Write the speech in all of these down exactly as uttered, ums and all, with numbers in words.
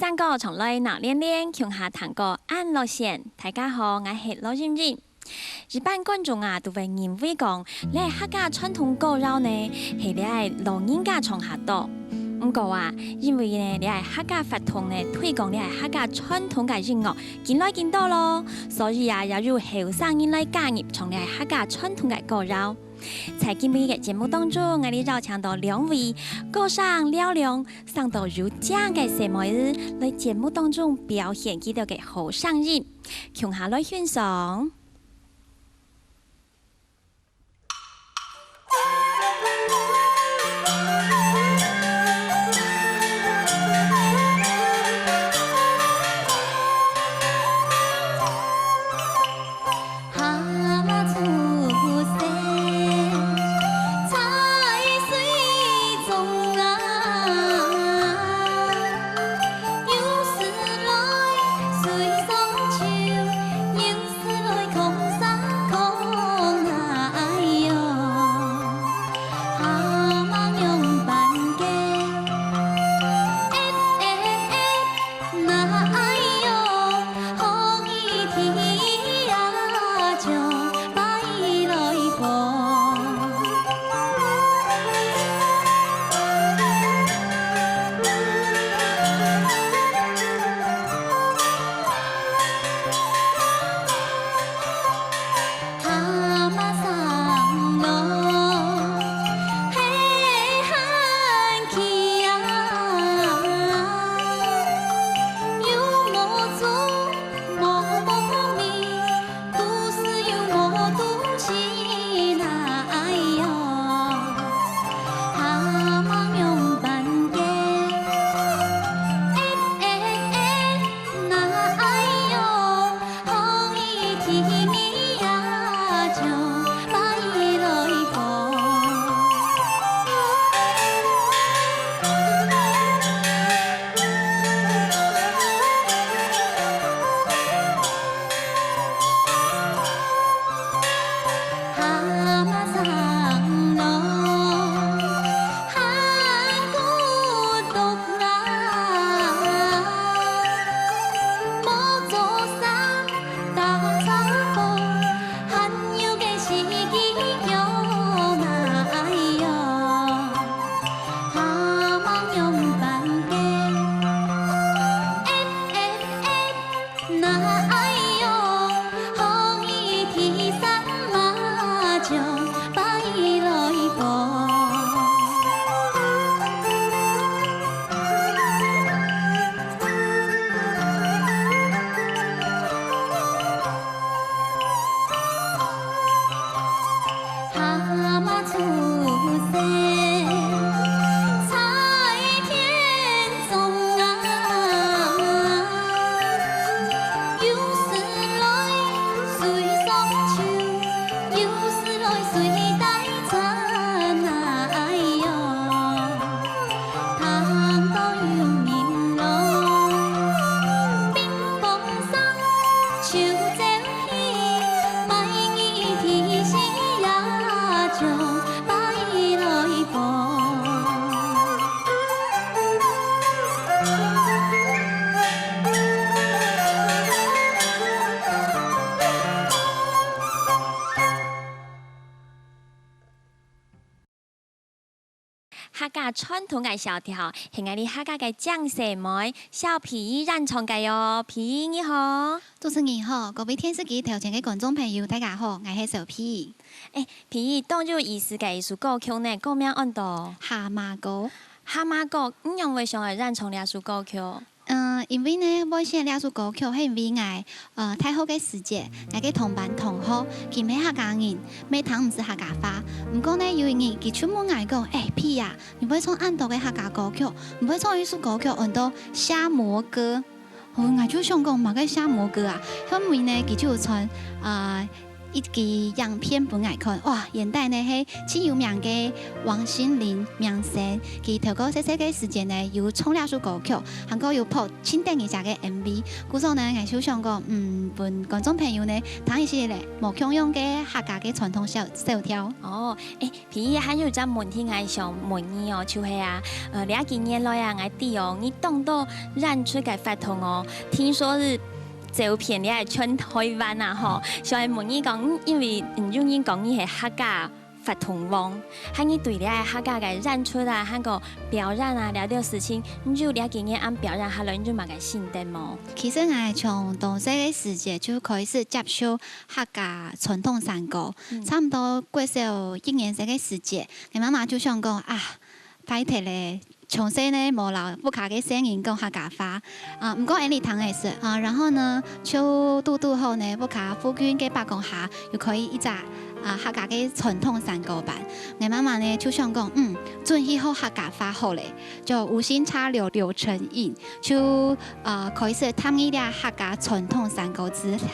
聽歌唱來鬧連連，共下聽歌恁樂線。大家好，𠊎係羅欣欣。一般觀眾啊，都會認為講，這客家傳統歌謠呢，係這老人家唱較多。毋過啊，因為呢，這客家活動呢，推廣這客家傳統个音樂，緊來緊多咯，所以啊，也有後生人來加入唱這客家傳統个歌謠。在今晡日个節目當中，𠊎兜邀請到兩位歌聲嘹亮、生到有靚个細妹仔，來節目當中表現佢兜个好聲音，共下來欣賞。客家傳統个簫調，係𠊎俚客家个靚細妹小皮原唱个喲。皮你好。主持人好，各位電視機頭前个觀眾朋友，大家好，𠊎係小皮。誒，皮當有意思个一首歌曲呢，歌名安到《蝦蟆歌》。蝦蟆歌，你仰會想愛原唱這首歌曲？ 嗯，因為呢，會選這首歌曲係因為𠊎，呃，大學个時節，𠊎个同班同學，佢毋係客家人，乜聽毋識客家話。毋過呢，有一日，佢就問𠊎講：「誒，皮啊，你會唱恁多个客家歌曲，你會唱一首歌曲安到《蝦蟆歌》？」哦，𠊎就想講，麼个蝦蟆歌啊？後尾呢，佢就有傳，啊，一支影片分𠊎看，哇，原來呢係盡有名个王心凌明星，佢頭過細細个時節呢有唱這首歌曲，還過有拍盡得人惜个M V。故所呢，𠊎就想講，嗯，分觀眾朋友呢聽一息咧，無共樣个客家个傳統小小調。哦，誒，皮姨還有隻問題𠊎想問你哦，就係啊，呃，這幾年來啊，𠊎知哦，你當多演出个活動哦，聽說係走遍這全台灣啊吼，想愛問你講，嗯，因為，嗯，有人講你係客家活動王，還你對這客家个演出啊，還過表演啊，這兜事情，你就這幾年恁表演下來，你就麼个心得無？其實𠊎從當細个時節就開始接觸客家傳統山歌，嗯。差毋多國小一年生个時節，𠊎媽媽就想講啊，壞忒咧，從細呢無摎屋下个細人講客家話，啊，毋過𠊎俚聽會識啊，然後呢，就堵堵好呢，屋下附近个伯公下有開一隻啊客家个傳統山歌班。𠊎媽媽呢就想講，嗯，準去學客家話好咧，就無心插柳柳成蔭，就啊開始踏入這客家傳統山歌之行。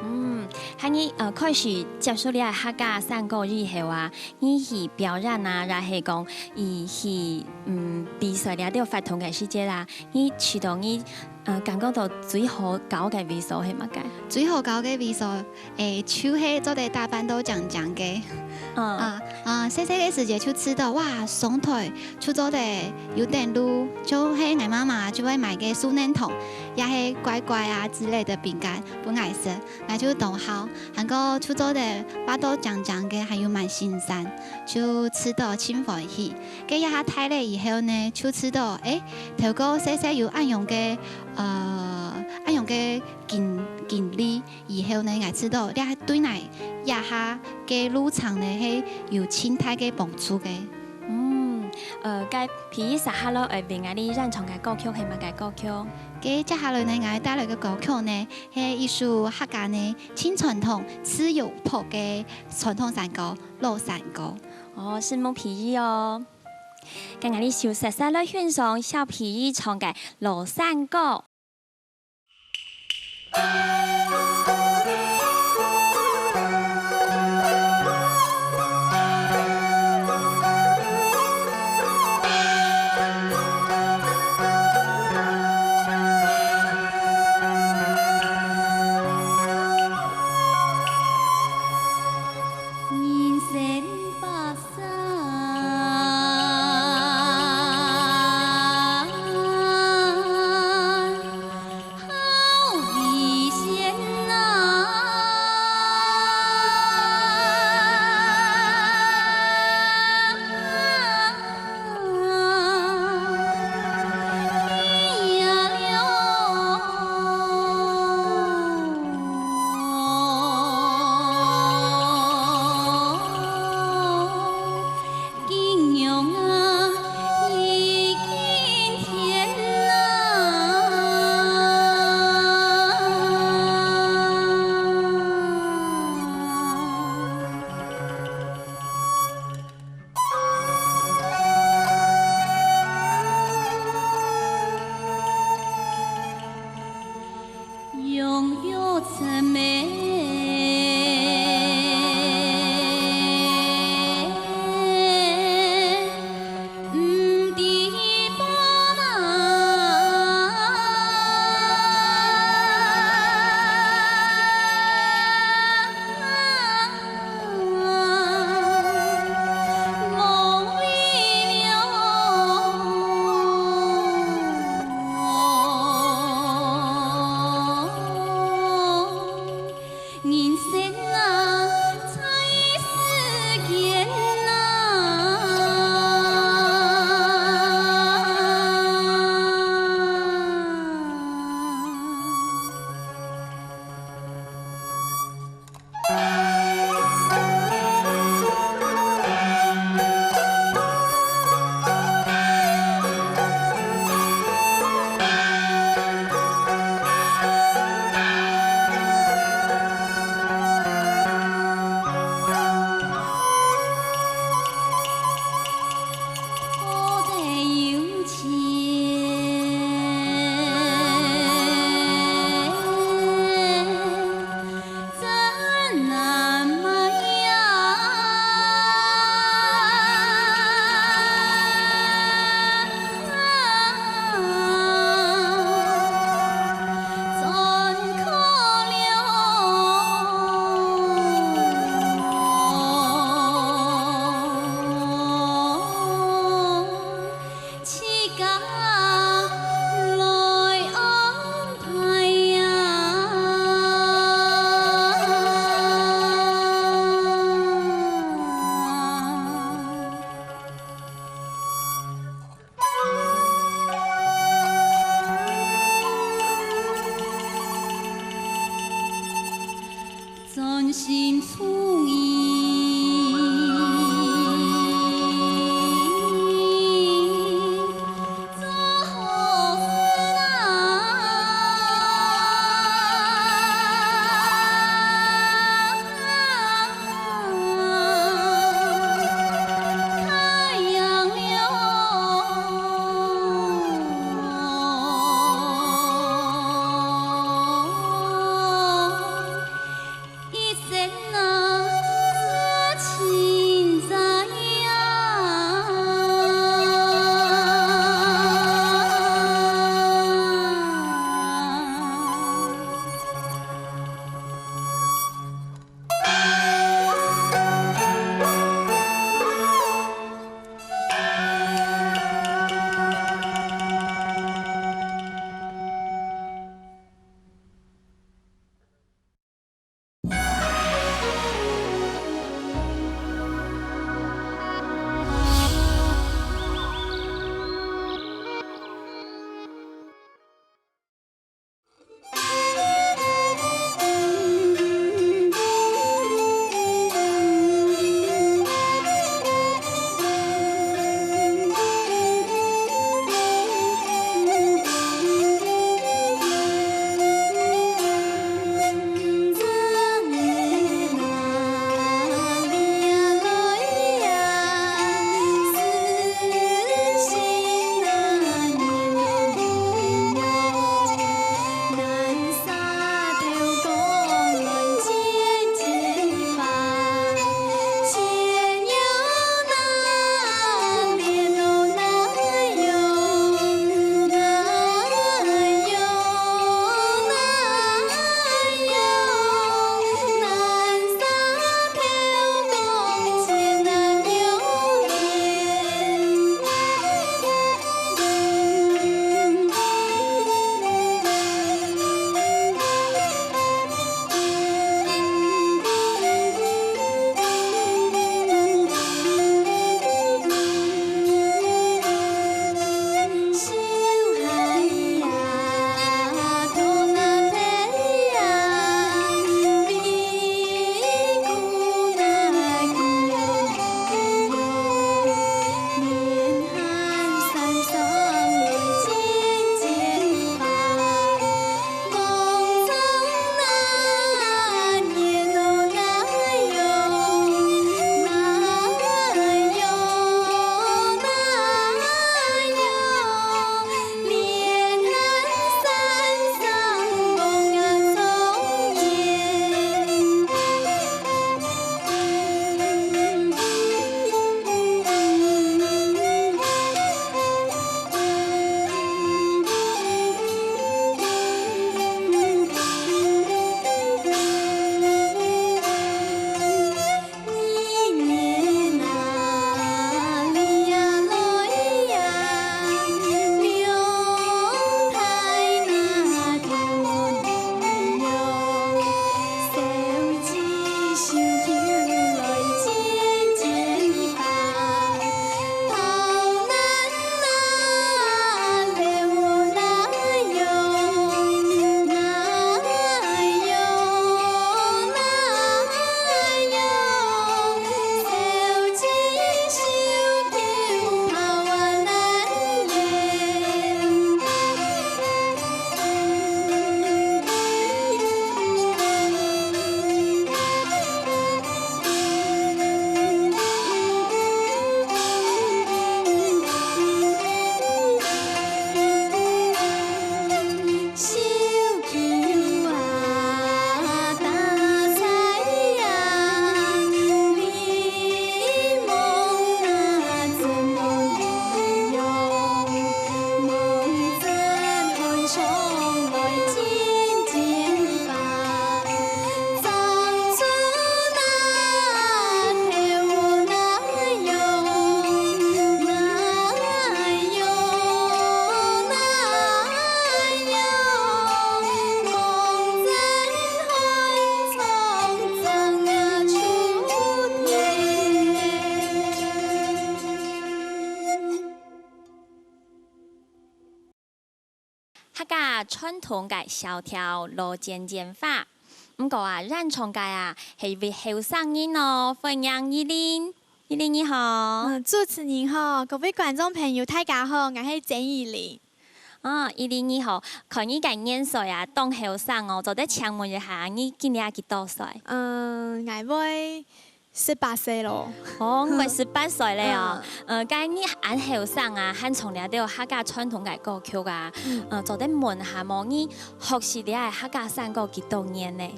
嗯，喊你呃開始接觸這客家山歌以後啊，你去表演啊，也係講，你去嗯比賽這兜活動个時節啊，你試著你呃感覺到最好搞个位所係麼个？最好搞个位所，誒，就係做得打扮到靚靚个。嗯。啊啊，細細个時節就知道，哇，上台就做得有等路，就係𠊎媽媽就會買个樹奶糖，也係乖乖啊之類的餅乾分𠊎食。 𠊎就當好，還過就做得畫到靚靚个，還有滿身衫，就試著盡歡喜。該這下大咧以後呢，就試著，誒，頭過細細有恁樣个，呃，恁樣个經經歷以後呢，𠊎試著這對𠊎這下个路程呢係有盡大个幫助个。嗯，呃，該皮姨接下來愛為𠊎俚演唱个歌曲係麼个歌曲？該接下來呢，𠊎帶來个歌曲呢， 係一首客家呢盡傳統自由派个傳統山歌，老山歌。哦，承蒙皮姨哦。該𠊎俚就煞煞來欣賞小皮姨唱个老山歌。客家傳統个小調老剪剪花。毋過啊，演唱个啊係一位後生人哦，歡迎依琳。依琳你好。嗯，主持人好，各位觀眾朋友，大家好，𠊎係曾依琳。啊，依琳你好，看你个年歲啊，當後生哦，做得請問一下，你今年幾多歲？嗯，𠊎會十八歲咯。哦，你會十八歲了哦。呃，該你恁後生啊，還唱這兜客家傳統个歌曲啊，呃，做得問下無？你學習這个客家山歌幾多年呢？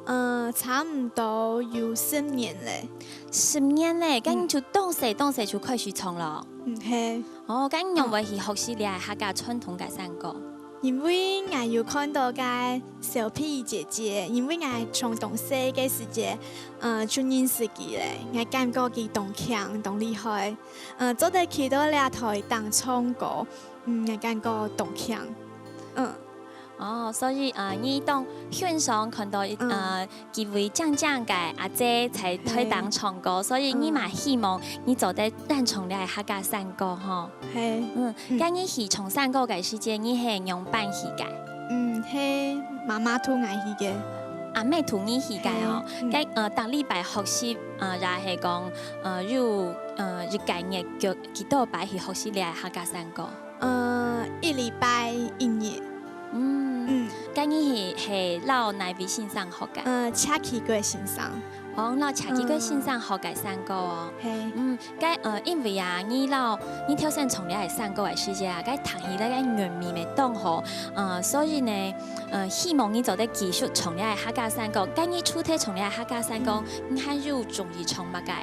嗯，差毋多有十年了。十年了，該你就當細當細就開始唱了？嗯，係。哦，該你仰會去學習這个客家傳統个山歌？ 因為𠊎有看到該小皮姐姐，因為𠊎從當細个時節，呃，就認識佢了。𠊎感覺佢當慶、當厲害，呃，做得企到這台頂唱歌，嗯，𠊎感覺當慶，嗯。哦，所以呃，你當欣賞看到呃幾位靚靚个阿姊在台頂唱歌，所以你嘛希望你做得演唱這个客家山歌吼。 係。嗯，該你去唱山歌个時節，你係仰般去个？嗯，係媽媽渡𠊎去个。阿姆渡你去个哦。該呃，逐禮拜學習呃，也係講呃有呃一個月幾幾多擺去學習這个客家山歌？呃，一禮拜一日。嗯，該你係係摎哪位先生學个？呃，謝啟國先生。 哦，摎謝啟國先生學个山歌哦。係。嗯，該呃，因為啊，你摎你頭先唱這个山歌个時節啊，該聽起來个韻味乜當好，呃，所以呢，呃，希望你做得繼續唱這个客家山歌。該你除忒唱這个客家山歌，你還有中意唱麼个？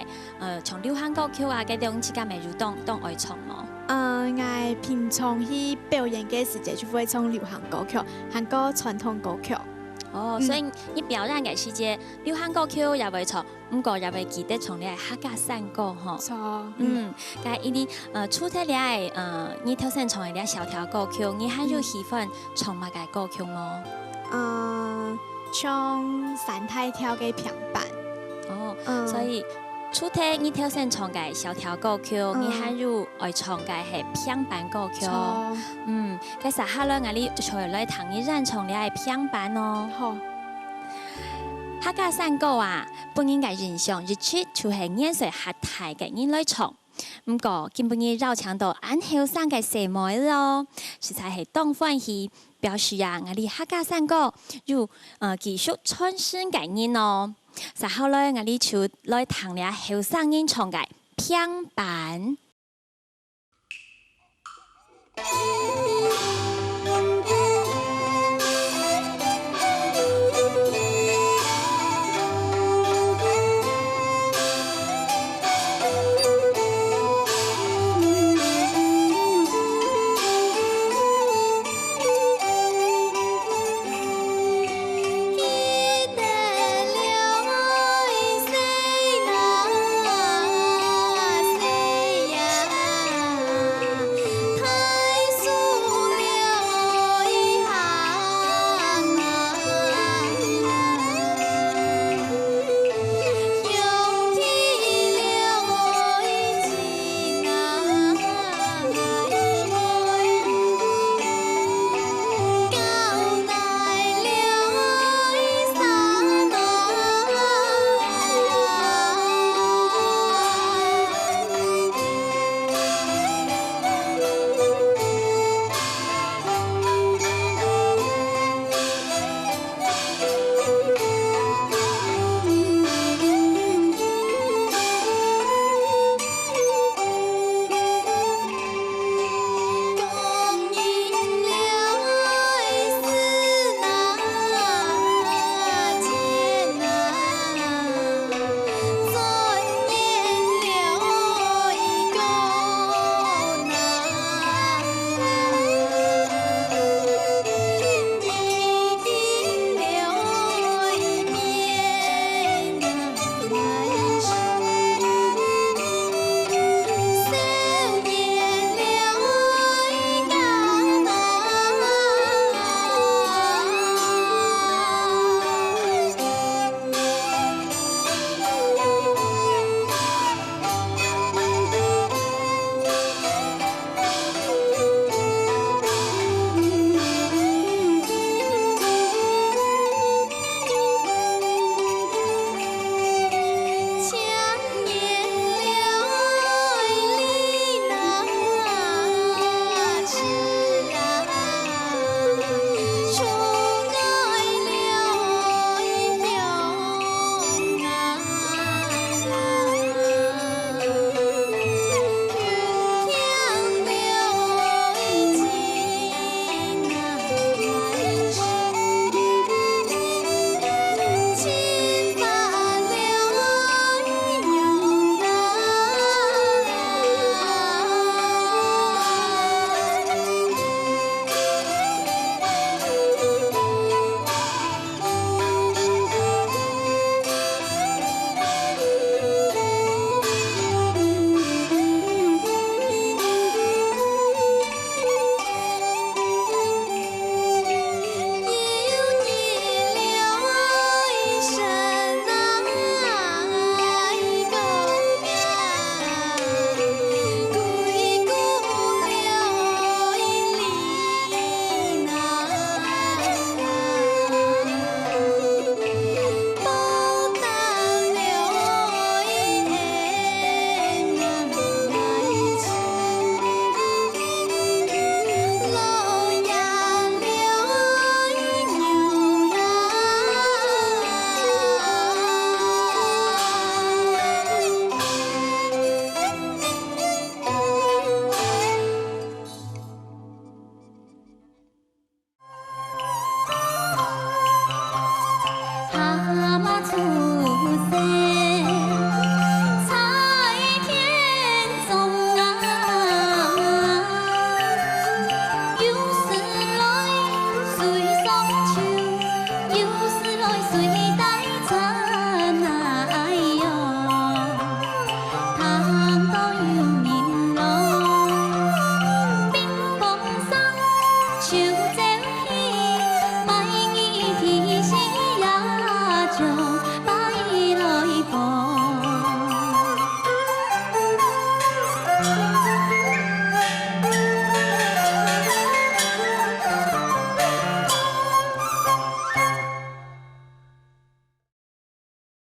呃，像流行歌曲啊，該種自家乜有當當愛唱無？呃，𠊎平常去表演个時節就會唱流行歌曲，還過傳統歌曲。哦，所以你表演个時節，流行歌曲也會唱， 毋過也會記得唱這个客家山歌吼。著。嗯，該一定呃，除忒這个呃，你頭先唱个這小調歌曲，你還有喜歡唱麼个歌曲無？呃，唱三大調个平板。哦，嗯所以除忒你頭先唱个小調歌曲，你還有愛唱个係平板歌曲。著。嗯，該接下來𠊎俚就來聽你演唱這个平板哦。好。客家山歌啊，分人个印象一直就係年歲較大个人來唱。毋過今晡日邀請到恁後生个細妹仔哦，實在係當歡喜，表示啊，𠊎俚客家山歌有呃繼續傳承个人哦。接下來𠊎俚就來聽這後生人唱个平板。